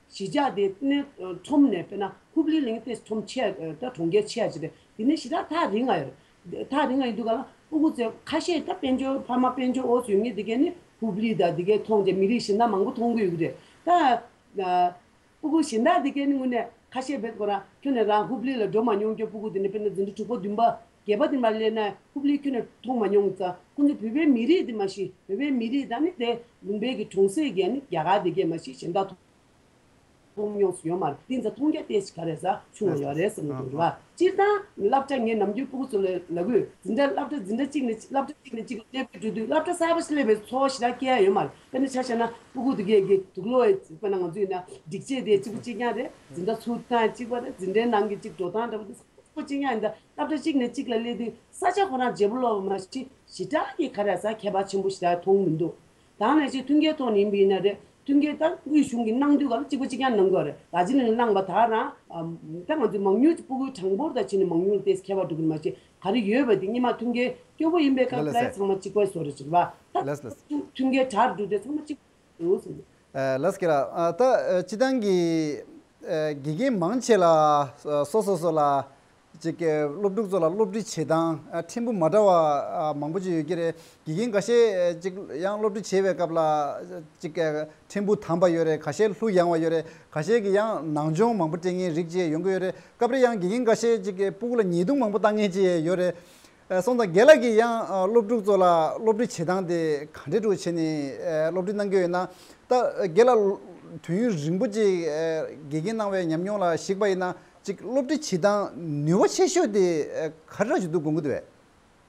གཞིས་ཆགས་དེ་ནས་ཁྲོམ་ནས་དཔེར་ན་ཧུབ་ལི་ལིང་ཏེ་ཁྲོམ་ཆེ་ད་གྲོང་ཁྱེར་ཆེ་ཅིག་རེད། དེ་ནས་ཞེ་དྲག་ཐག་རིང་ང་ཡོད་རེད། ཐག་རིང་ང་ཡིན་དུས་ག་ལ་ཕྲུ་གུ་ཚོས་ཁ་ཤས་ད་དཔལ་འབྱོར་ཕ་མ་དཔལ་འབྱོར་འོག་ཡོད་མཁན་དེ་གས་ནི་ཧུབ་ལི་དང་དེ་གས་མཐོང་རྗེས་མི་རིགས་གཞན་དག་མང་པོ་མཐོང་གི་ཡོད་ཀྱི་རེད། ད་ཕྲུ་གུ་གཞན་དག་དེ་གས་ནི་དངོས་གནས་ཁ་ཤས་བེད་ཁོ་རང་ཁྱོན་ནས་རང་ཧུབ་ལི་ལ་འགྲོ་མ་མྱོང་རྒྱུ་ཕྲུ་གུ་དེ་ནི་དཔེར་ན་འཛིན་གྲྭ་དྲུག་པ་བདུན་པ་བརྒྱད་པ་དེ་མར་སླེབས་ན་ཧུབ་ལི་ཁྱོན་ནས་མཐོང་མ་མྱོང་ཙང་ཁོ་ཚོས་བོད་པའི་མི་རིགས་དེ་མ་ཤེས། བོད་པའི་མི་རིགས་དང་ནི་དེ་ལུང་པའི་གི་གྲོང་གསེབ་ཀྱི་ནི་རྒྱ་གར་དེ་གས་མ་ཤེས་གཞན་དག་མཐོང་མཐོང་མྱོང་སུ་ཡོད་མ་རེད། དེ་ཚོ་མཐོང་རྒྱ་ཏོག་ཙམ་ག་རེ་ཟ་ཆུང་བ་ཡོད་རེད་བསམ་གྱི་འདུག་ར། སྤྱིར་བཏང་སློབ་གྲྭ་ངས་ནམ་རྒྱུན་ཕྲུ་གུ་ཚོ་ལ་ལབ་ཀྱི་ཡོད། འཛིན་གྲྭ་སློབ་གྲྭ་འཛིན་གྲྭ་གཅིག་ནས་སློབ་གྲྭ་གཅིག་ནས་གཅིག་ལ་སླེབས་པའི་འགྲོ་དུས་སློབ་གྲྭ་གསར་པ་ཞིག་སླེབས་པའི་ཚོར་བ་ཞེ་དྲག་སྐྱེ་ཡ་ཡོད་མ་རེད། དཔེར་ན་ཆ་བཞག་ན་ཕྲུ་གུ་དེ་གས་ཀྱི་དུག་ལོག་དཔེར་ན་ང་ཚོ་ཡིན་ན་སྒྲིག་ཆས་དེ་གཅིག་པ་གཅིག་རྐྱང་རེད། འཛིན་གྲྭ་ཚུར་བཏང་གཅིག་པ་རེད། འཛིན་གྲྭའི་ནང་གི་གཅིག་འགྲོ་སྟངས་འདྲ་པོ་དེ་གཅིག་པ་གཅིག་རྐྱང་ཡིན། ད་སློབ་གྲྭ་གཅིག་ནས་གཅིག་ལ་སླེབས་དུས་ས་ཆ་ཁོ་རང་བརྗེ་པོ་ལོག་མ་གཞི་ཞེ་དྲག་གི་ག་རེ་ཟ་ཁྱད་པར་ཆེན་པོ་ཞེ་དྲག་མཐོང་མི་འདུག་ད་ནང་བཞིན་མཐུན་རྐྱེན་ཐོག་ནས་ཡིན་པ་ཡིན་ན་རེད། མཐུན་རྐྱེན་ད་དབུས་གཞུང་གིས་གནང་དུས་ག་ལ་གཅིག་པ་གཅིག་རྐྱང་གནང་དགོས་རེད། ད་ཅི་ནས་གནང་པ་ད་རང་ད་ང་ཚོའི་མང་ཉུང་ཕྲུ་གུའི་གྲངས་འབོར་དང་བྱས་ནས་མང་ཉུང་ལ་ཏོག་ཙམ་ཁྱད་པར་འགྲོ་གི་མ་གཞི་ག་རེ་ཡོད་པ་དེ་སྔོན་མ་མཐུན་རྐྱེན་སྐྱོ་པོ་ཡིན་པའི་སྐབས་ལ་ཚང་མ་གཅིག་པ་བཟོ་རེད་ཅིག་བ། ད་ལགས་ལགས། མཐུན་རྐྱེན་དྲག་འགྲོ་དུས་ཚང་མ་གཅིག་འདུག་ཟེར། ལགས་ཀྱི་ལགས། ད་སྤྱི་བཏང་གི་དགེ་རྒན་མང་ཆེ་ལ་སོ་སོ་སོ་ལ་ཅིག་སློབ་ཕྲུག་ཚོ་ལ་སློབ་ཁྲིད་བྱེད་སྟངས་ཕྲན་བུ་མ་འདྲ་བ་མང་པོ་ཅིག་ཡོད་ཀྱི་རེད། དགེ་རྒན་འགའ་ཤས་ཅིག་ཡང་སློབ་ཁྲིད་བྱེད་པའི་སྐབས་ལ་ཅིག་ཕྲན་བུ་དམ་པ་ཡོད་རེད། ཁ་ཤས་གླུ་ཡང་བ་ཡོད་རེད། ཁ་ཤས་ཀྱིས་ཡང་ནང་སྦྱོང་མང་པོ་སྤྲད་མཁན་རིགས་བཅས་ཡོང་གི་ཡོད་རེད། སྐབས་རེ་ཡང་དགེ་རྒན་འགའ་ཤས་ཅིག་གིས་ཕྲུ་གུ་ལ་ཉེས་རྡུང་མང་པོ་བཏང་མཁན་ཅིག་ཡོད་རེད། སོང་ཙང་རྒན་ལགས་ཀྱིས་ཡང་སློབ་ཕྲུག་ཚོ་ལ་སློབ་ཁྲིད་བྱེད་སྟངས་དེ་ག་འདྲས་འདྲ་བྱས་ནས་སློབ་ཁྲིད་གནང་གི་ཡོད་ན། ད་རྒན་ལགས་དུས་ཡུན་རིང་པོ་ཅིག་དགེ་རྒན་གནང་བའི་ཉམས་མྱོང་ལ་གཞིགས་པ་ཡིན་ན་ཅིག་སློབ་ཁྲིད་བྱེད་སྟངས་ནུས་པ་ཆེ་ཤོས་དེ་ག་རེ་ཞིག་འདུག་དགོངས་ཀྱི་འདུག་གས།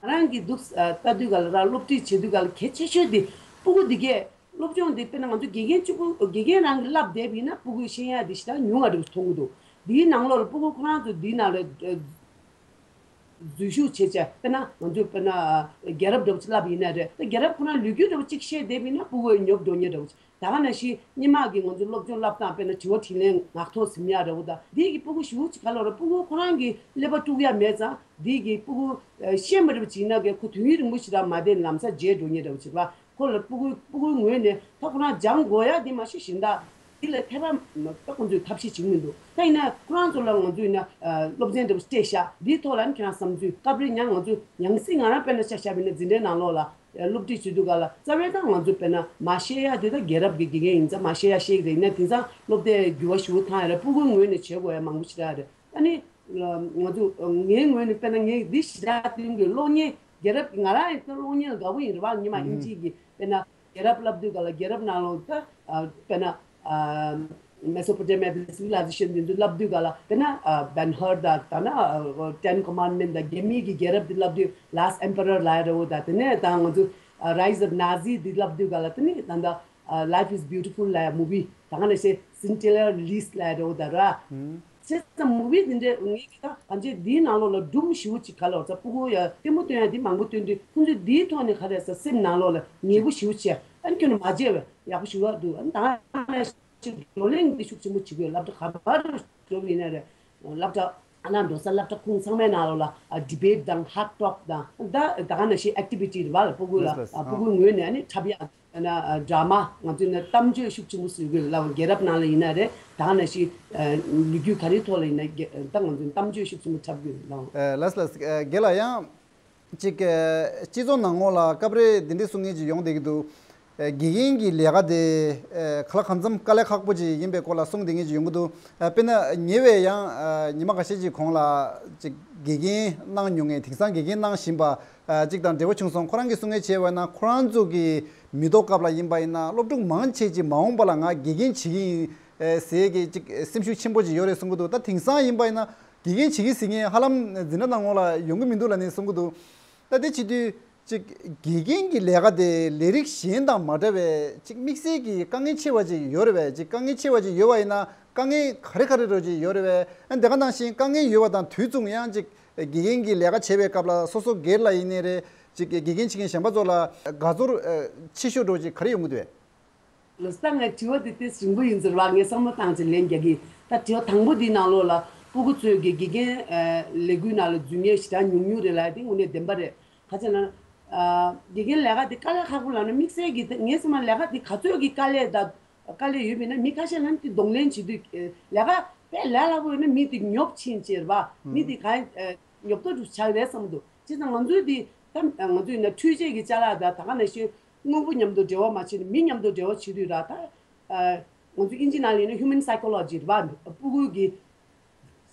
ང་རང་གིས་འདུག་ལྟ་དུས་ག་ལ་རང་སློབ་ཁྲིད་བྱེད་དུས་ག་ལ་གལ་ཆེ་ཤོས་དེ་ཕྲུ་གུ་འདི་གས་སློབ་སྦྱོང་དེ་དཔེར་ན་ང་ཚོ་དགེ་རྒན་གཅིག་པུ་དགེ་རྒན་རང་གིས་བསླབ་བསྡད་པ་ཡིན་ན་ཕྲུ་གུས་ཤེས་ཡ་དེ་ཞེ་དྲག་ཉུང་བ་འདྲ་པོ་མཐོང་གི་འདུག་འདིའི་ནང་ལོགས་ལ་ཕྲུ་གུ་ཁོ་རང་ཚོ་འདིའི་ནང་ལ་འཛུལ་ཞུགས་བྱེད་བྱས་དཔེར་ན་ང་ཚོས་དཔེར་ན་རྒྱལ་རབས་འདྲ་པོ་ཅིག་བསླབ་ཡིན་ན་རེད། ད་རྒྱལ་རབས་ཁོ་རང་ལོ་རྒྱུས་འདྲ་པོ་ཅིག་ཤེས་བསྡད་པ་ཡིན་ན་ཕྲུ་གུ་ཉོབ་འགྲོ་ཉེན་འདྲ་པོ་ཅིག་ད་ག་ནང་བཞིན་སྔོན་མ་གི་ང་ཚོའི་སློབ་སྦྱོང་བསླབ་སྟངས་དཔེར་ན་དྲི་བ་དྲིས་ལན་ངག་ཐོག་ཟིན་ཡག་འདྲ་པོ་དང་འདི་གི་ཕྲུ་གུ་ཞེ་པོ་ཅིག་ག་ལབ་རེད། ཕྲུ་གུ་ཁོ་རང་གི་ཀླད་པ་དཀྲུག་ཡ་མེད་ཙང་འདི་གི་ཕྲུ་གུ་ཤེས་མ་འགྲིག་པ་ཅིག་ཡིན་ན་གི་ཁོ་དུས་ཡུན་རིང་པོ་ཞིག་ར་མ་བསྡད་ནས་ལམ་སང་བརྗེད་འགྲོ་ཉེན་འདྲ་པོ་ཅིག་རེད་པ། ཁོ་ལ་ཕྲུ་གུ་ཕྲུ་གུའི་ངོས་ནས་ད་ཁོ་རང་སྦྱང་དགོས་ཡ་འདི་མ་གཞི་གཞན་དག་འདི་ལ་ཐད་པ་ད་ཁོ་ཚོས་ཐབས་ཤེས་བྱེད་ཀྱི་མི་འདུག་ད་ཡིན་ན་ཁོ་རང་ཚོ་ལ་ང་ཚོས་ཡིན་ན་སློབ་ཚན་འདྲ་པོ་སྤྲད་ཤག་འདིའི་ཐོག་ལ་ནི་ཁྱེད་རང་བསམ་ཚུལ་སྐབས་རེ་ཡང་ང་ཚོས་ཡང་སྲིད་ང་རང་དཔེར་ན་ཆ་བཞག་པ་ཡིན་ན་འཛིན་གྲྭའི་ནང་ལོགས་ལ། སློབ་ཁྲིད་བྱེད་དུས་ག་ལ་རྩ་བའི་ད་ང་ཚོ་དཔེར་ན་མ་ཤེས་ཡ་དེ་ད་རྒྱལ་རབས་ཀྱི་དགེ་རྒན་ཡིན་ཙང་མ་ཤེས་ཡ་ཤེས་ཀྱི་རེད། ཡིན་ན་དེང་སང་སློབ་དེབ་འགྱུར་བ་ཞེ་པོ་བཏང་ཡ་རེད། ཕྲུ་གུའི་ངོས་ནས་བྱེད་དགོས་ཡ་མང་པོ་ཞེ་དྲག་རེད། ཨ་ནི་ང་ཚོ་ངའི་ངོས་ནས་དཔེར་ན་ངས་འདི་ཞེ་དྲག་དེ་རིང་གི་གློག་བརྙན་རྒྱལ་རབས་ཀྱི་ང་རང་ཡིན་ཙང་གློག་བརྙན་ལ་དགའ་པོ་ཡིན་རེད་བ། ཉི་མ་དབྱིན་ཇིའི་གི་དཔེར་ན་རྒྱལ་རབས་བསླབ་དུས་ག་ལ་རྒྱལ་རབས་ནང་ལོགས་ད་དཔེར་ན། Mesopotamia པའི་civilization འདི་ཚོ་ལབ་དུས་ག་ལ་དེ་ན་Ben Hur དང་ད་ན་Ten Commandment དང་རྒྱ་མིའི་གི་རྒྱལ་རབས་འདི་ལབ་དུས་Last Emperor ལབ་ཡ་འདྲ་བོ་དང་དེ་ནས་ད་ང་ཚོ་Rise of Nazi འདི་ལབ་དུས་ག་ལ་དེ་ནས་ད་ད་Life is Beautiful ལབ་ཡ་movie ད་ག་ནས་ཤེས་Schindler List ལབ་ཡ་འདྲ་བོ་དང་ར། བྱས་ཙང་movie འདི་འདྲའི་ངས་ཀྱི་ད་གང་ཅི་འདིའི་ནང་ལོགས་ལ་སྒྲུང་ཞེ་པོ་ཅིག་ག་ལ་བར་ཙ་སྤུ་གུ་ཡ་ལྟད་མོ་སྟོན་ཡ་འདི་མང་པོ་སྟོན་དུས་ཁོང་ཚོས་འདིའི་ཐོག་ནས་ག་རེ་ཟ་སེམས་ནང་ལོགས་ལ་ངེས་པོ་ཞེ་པོ་བྱས་ཨ་ནི་ཁྱོད་ནི་མ་བརྗེད་བས་ཡག་པོ་ཞེ་པོ་འདུག་ཨ་ནི་ད་ག་ནས་ཤེས་བགྲོ་གླེང་འདི་ཤུགས་ཆེན་པོ་བྱེད་དགོས། སློབ་གྲྭ་ག་པར་འགྲོ་བ་ཡིན་ན་རེད། སློབ་གྲྭ་ཨ་ན་འགྲོ་ས་སློབ་གྲྭ་ཁོངས་ཚང་མའི་ནང་ལོགས་ལ་ཨ་debate དང་hard talk དང་ད་ད་ག་ནང་བཞིན་activity རེད་བ་ལ་སྤུ་གུ་ལ་ལགས་ལགས། ཨ་སྤུ་གུའི་ངོས་ནས་ཨ་ནི་འཁྲབ་ཡག་ཨ་ན་ཨ་drama ང་ཚོས་ནི་གཏམ་བརྗོད་ཤུགས་ཆེན་པོ་བཟོ་དགོས་ལ་རྒྱལ་རབས་ནང་ལ་ཡིན་ན་རེད་ད་ག་ནང་བཞིན་ཨ་ལོ་རྒྱུས་ག་རེའི་ཐོག་ལ་ཡིན་ན་རྒྱ་ད་ང་ཚོས་གཏམ་བརྗོད་ཤུགས་ཆེན་པོ་འཁྲབ་དགོས་ལ། ལགས་ལགས། རྒན་ལགས་ཡང་། ཅིག་སྤྱི་ཚོགས་ནང་ངོ་ལ་སྐབས་རེ་འདི་འདྲའི་གསུང་མཁན་ཅིག་ཡོང་བསྡད་ཀྱི་འདུག་དགེ་རྒན་གྱི་ལས་ཀ་དེ་ག་ལ་གང་འཚམ་དཀའ་ལས་ཁག་པོ་ཅིག་ཡིན་པའི་སྐོར་ལ་གསུང་བསྡད་མཁན་ཅིག་ཡོང་གི་འདུག་དཔེར་ན་ཉེ་བའི་ཡང་ཉི་མ་ཁ་ཤས་ཅིག་གོང་ལ་ཅིག་དགེ་རྒན་གནང་མྱོང་མཁན་དེང་སང་དགེ་རྒན་གནང་བཞིན་པ་ཅིག་དང་འབྲེལ་བ་བྱུང་སོང་། ཁོ་རང་གིས་གསུང་མཁན་བྱས་པ་ན་ཁོ་རང་ཚོ་གི་མི་ཐོག་སྐབས་ལ་ཡིན་པ་ཡིན་ན་སློབ་ཕྲུག་མང་ཆེ་ཅིག་མ་འོངས་པ་ལ་ང་དགེ་རྒན་བྱེད་ཀྱི་ཡིན་ཟེར་གྱི་ཅིག་སེམས་ཤུགས་ཆེན་པོ་ཅིག་ཡོད་རེད་གསུང་གི་འདུག་ད་དེང་སང་ཡིན་པ་ཡིན་ན། དགེ་རྒན་བྱེད་ཀྱི་ཟེར་མཁན་ཧ་ལམ་འཛིན་གྲྭ་ནང་ངོ་ལ་ཡོང་གི་མི་འདུག་ལབ་ནས་གསུང་གི་འདུག་ད་དེ་བྱེད་དུས་ཅིག་དགེ་རྒན་གྱི་ལས་ཀ་དེ་ལས་རིགས་གཞན་དང་མ་འདྲ་བའི་ཅིག་དམིགས་བསལ་གྱི་དཀའ་ངལ་ཆེ་བ་ཅིག་ཡོད་རེད་པས། ཅིག་དཀའ་ངལ་ཆེ་བ་ཅིག་ཡོད་པ་ཡིན་ན་དཀའ་ངལ་ག་རེ་ག་རེ་རོ་ཅིག་ཡོད་རེད་པས། ཨ་དེ་ག་ནང་བཞིན་དཀའ་ངལ་ཡོད་པ་དང་དུས་མཚུངས་ཡང་ཅིག་དགེ་རྒན་གྱི་ལས་ཀ་བྱེད་པའི་སྐབས་ལ་སོ་སོ་སྒེར་ལ་ཡིན་ནའི་རེད། ཅིག་དགེ་རྒན་བྱེད་མཁན་གཞན་པ་ཚོ་ལ་དགའ་ཚོར་ཆེ་ཤོས་འདྲ་ཅིག་ག་རེ་ཡོང་གི་འདུག་པས། ལོ་སྟ་ངའི་དྲི་བ་འདི་ཏོག་ཙམ་རིང་པོ་ཡིན་ཟེར་བ་ངས་བསམ་བློ་བཏང་ཅིག་ལན་རྒྱག་གི། ད་དྲི་བ་དང་པོ་འདིའི་ནང་ལོགས་ལ་སྤུ་གུ་ཚོས་ཀྱི་དགེ་རྒན་ལས་འགུལ་ནང་ལ་འཛུལ་མཁན་ཞེ་དྲག་ཉུང་ཉུང་རེད་ལབ་ཡ་དེ་དངོས་གནས་བདེན་པ་རེད། ག་ཅི་ན་དགེ་རྒན་ལས་ཀ་འདི་དཀའ་ལས་ཁག་པོ་ལབ་ན་དམིགས་བསལ་གྱི་ངས་བསམ་ན་ལས་ཀ་འདི་ག་ཚོད་ཀྱི་དཀའ་ལས་དང་དཀའ་ལས་ཡོད་མིན་ན་མི་ཁ་ཤས་ལ་འདི་གདོང་ལེན་བྱེད་དུས་ལས་ཀ་དཔེ་ལས་སླ་པོ་ཡོད་ན་མི་འདི་ཉོབ་ཕྱིན་ཅེར་བ་མི་འདི་ག་ཉོབ་ཏོ་འགྲོ་ཆགས་རེད་བསམ་འདུག་བྱས་ཙང་ང་ཚོའི་འདི་ད་ང་ཚོའི་ན་འཕྲུལ་ཆས་ཀྱི་ཅ་ལག་དང་ད་ག་ནང་བཞིན། དངོས་པོ་མཉམ་དུ་འབྲེལ་བ་མ་བྱས་ནས་མི་མཉམ་དུ་འབྲེལ་བ་བྱེད་དུས་ར་ད། ང་ཚོ་ཨིན་ཇི་ནང་ལ་ཡིན་ན་human psychology རེད་པ། སྤུ་གུ་གི་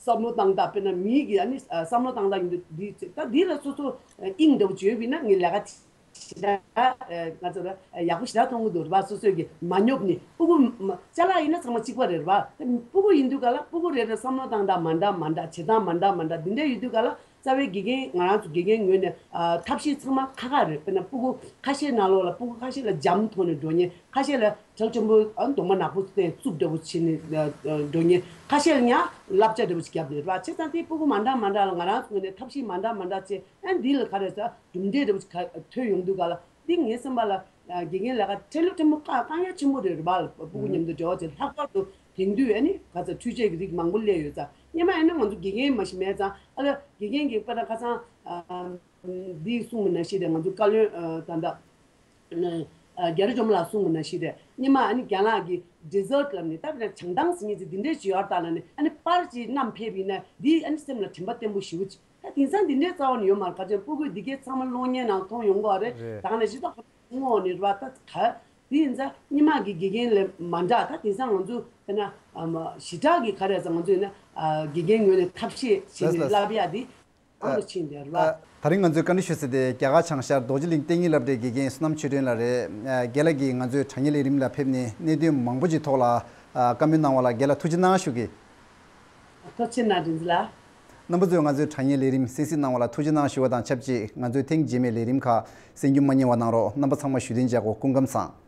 བསམ་བློ་བཏང་སྟངས་དཔེར་ན་མི་གི་ཨ་ནི་བསམ་བློ་བཏང་སྟངས་ཡིན་དུས་འདི་ད་འདི་ལ་སོ་སོ་དབྱིངས་འདྲ་བོ་བརྗོད་པ་ཡིན་ན་ངའི་ལས་ཀ་ཞེ་དྲག་ང་ཚོ་ལ་ཡག་པོ་ཞེ་དྲག་མཐོང་གི་འདུག་རེད་པ། སོ་སོས་གི་མ་ཉོབ་ནི་སྤུ་གུ་ཅ་ལག་ཡིན་ན་ཚང་མ་གཅིག་པ་རེད་པ། སྤུ་གུ་ཡིན་དུས་ག་ལ་སྤུ་གུ་རེ་རེ་བསམ་བློ་བཏང་སྟངས་མ་འདྲ་མ་འདྲ་བྱེད་སྟངས་མ་འདྲ་མ་འདྲ་འདི་འདྲ་ཡོད་དུས་ག་ལ། རྩ་བའི་དགེ་རྒན་ང་རང་ཚོ་དགེ་རྒན་ངོས་ནས་ཨ་ཐབས་ཤེས་ཚང་མ་ཁག་ཁག་རེད། དཔེར་ན་སྤུ་གུ་ཁ་ཤས་ནང་ལོགས་ལ་སྤུ་གུ་ཁ་ཤས་ལ་འཇམ་ཐོག་ནས་འགྲོ་མཁན། ཁ་ཤས་ལ་ཁྲེལ་ཆེན་པོ་ཨ་གདོང་པ་ནག་པོ་བསྟན་རྩུབ་འདྲ་པོ་བྱས་ནས་ཨ་ཨ་འགྲོ་མཁན། ཁ་ཤས་ལ་ཡང་བསླབ་བྱ་འདྲ་པོ་ཞིག་བརྒྱབ་ནས་རེད་པ། བྱས་ཙང་དེ་སྤུ་གུ་མ་འདྲ་མ་འདྲ་ལ་ང་རང་ཚོ་ངོས་ནས་ཐབས་ཤེས་མ་འདྲ་མ་འདྲ་བྱས། ཨ་འདི་ལ་ག་རེ་ཟ་གྲུབ་འབྲས་འདྲ་པོ་ཞིག་ག་ཐོན་ཡོང་དུས་ག་ལ་འདི་ངའི་བསམ་པ་ལ་ཨ་དགེ་རྒན་ལས་ཀ་ཁྲེལ་ལུགས་ཕྲན་བུ་དཀའ་དཀའ་ངལ་ཆེན་པོ་རེད་རེད་པ། སྤུ་གུ་མཉམ་དུ་འབྲེལ་བ་བྱས་ལྷག་པར་དུ་དེང་དུས་ཨ་ནི་ག་ཚ་འཕྲུལ་ཆས་ཀྱི་རིགས་མང་པོ་སླེབས་ཡོད་ཙང་སྔོན་མ་ཨ་ནི་ང་ཚོ་དགེ་རྒན་མ་ཞིག་མེད་ཙང་ཨ་ལ་དགེ་རྒན་གྱི་དཔེར་ན་ཁ་སང་ཨ། འདི་གསུངས་པ་ནང་བཞིན་རེད། ང་ཚོ་བཀའ་བློན་ཨ་ད་ལྟ་ཨ་རྒྱ་རི་ཇོ་མོ་ལགས་གསུངས་པ་ནང་བཞིན་རེད། སྔོན་མ་ཨ་ནི་རྒན་ལགས་ཀྱིས་dessert ལབ་ནས་ད་བྱང་ཐང་ཟེར་མཁན་ཅིག་འདི་འདྲས་ཅིག་ཡོད་རེད་ད་ལབ་ནས་ཨ་ནི་པར་ཅིག་བསྣམས་ཕེབས་པ་ཡིན་ན་འདི་ཨ་ནི་སེམས་ལ་དྲན་པ་བརྟན་པོ་ཞེ་པོ་ཅིག་ད་དེང་སང་འདི་འདྲས་རྩ་བ་ནས་ཡོད་མ་རེད། ག་ཚོད་སྤུ་གུས་འདི་གའི་ཚང་མ་གློག་བརྙན་ནང་མཐོང་ཡོང་གི་རེད། རེད། ད་ག་ནང་བཞིན་ད་ཁོ་ངོ་ནས་རེད་པ། ད་ག་དེ་ཡིན་ཙང་སྔོན་མ་གི་དགེ་རྒན་ལས་མ་འདྲ། ད་དེང་སང་ང་ཚོ་དཔེར་ན་ཨ་མ་ཞེ་དྲག་གི་ག་རེ་ཟ་ང་ཚོ་ཡིན་ན་ཨ་དགེ་རྒན་ངོས་ནས་ཐབས་ཤེས་བྱས་ནས་ལགས་ལགས། བསླབ་ཡ་དེ། ཨ། ཨང་དུ་ཕྱིན་ཏེ་རེད་པ། ཨ། ད་རིང་ང་ཚོས་བཀའ་འདྲི་ཞུ་ས་དེ་རྒྱ་གར་བྱང་ཤར་རྡོ་རྗེ་གླིང་གཏན་ཉིན་སློབ་གྲྭའི་དགེ་རྒན་བསོད་ནམས་ཆོས་སྒྲོན་ལགས་རེད། ཨ། རྒན་ལགས་ཀྱིས་ང་ཚོའི་དྲ་བརྙན་ལས་རིམ་ལ་ཕེབས་ནས་གནད་དོན་མང་པོ་ཅིག་ཐོག་ལ་ཨ་བཀའ་མོལ་གནང་བ་ལ་རྒན་ལགས་ཐུགས་རྗེ་གནང་ཞུ་གི། ཐུགས་རྗེ་གནང་རིན་ཆེན་ལགས། རྣམ་པ་ཚོས་ང་ཚོའི་དྲ་བརྙན་ལས་རིམ་གསན་གཟིགས་གནང་བ་ལ་ཐུགས་རྗེ་གནང་ཞུ་བ་དང་ཆབས་ཅིག་ང་ཚོའི་ཐེངས་རྗེས་མའི་ལས་རིམ་ཁག་གསན་རྒྱུ་མ་བསྙེལ་བ་གནང་རོགས། རྣམ་པ་ཚང་མ་བཞུགས་གདན་འཇགས་སྒོ་སྐུ་ཁམས་བཟང་།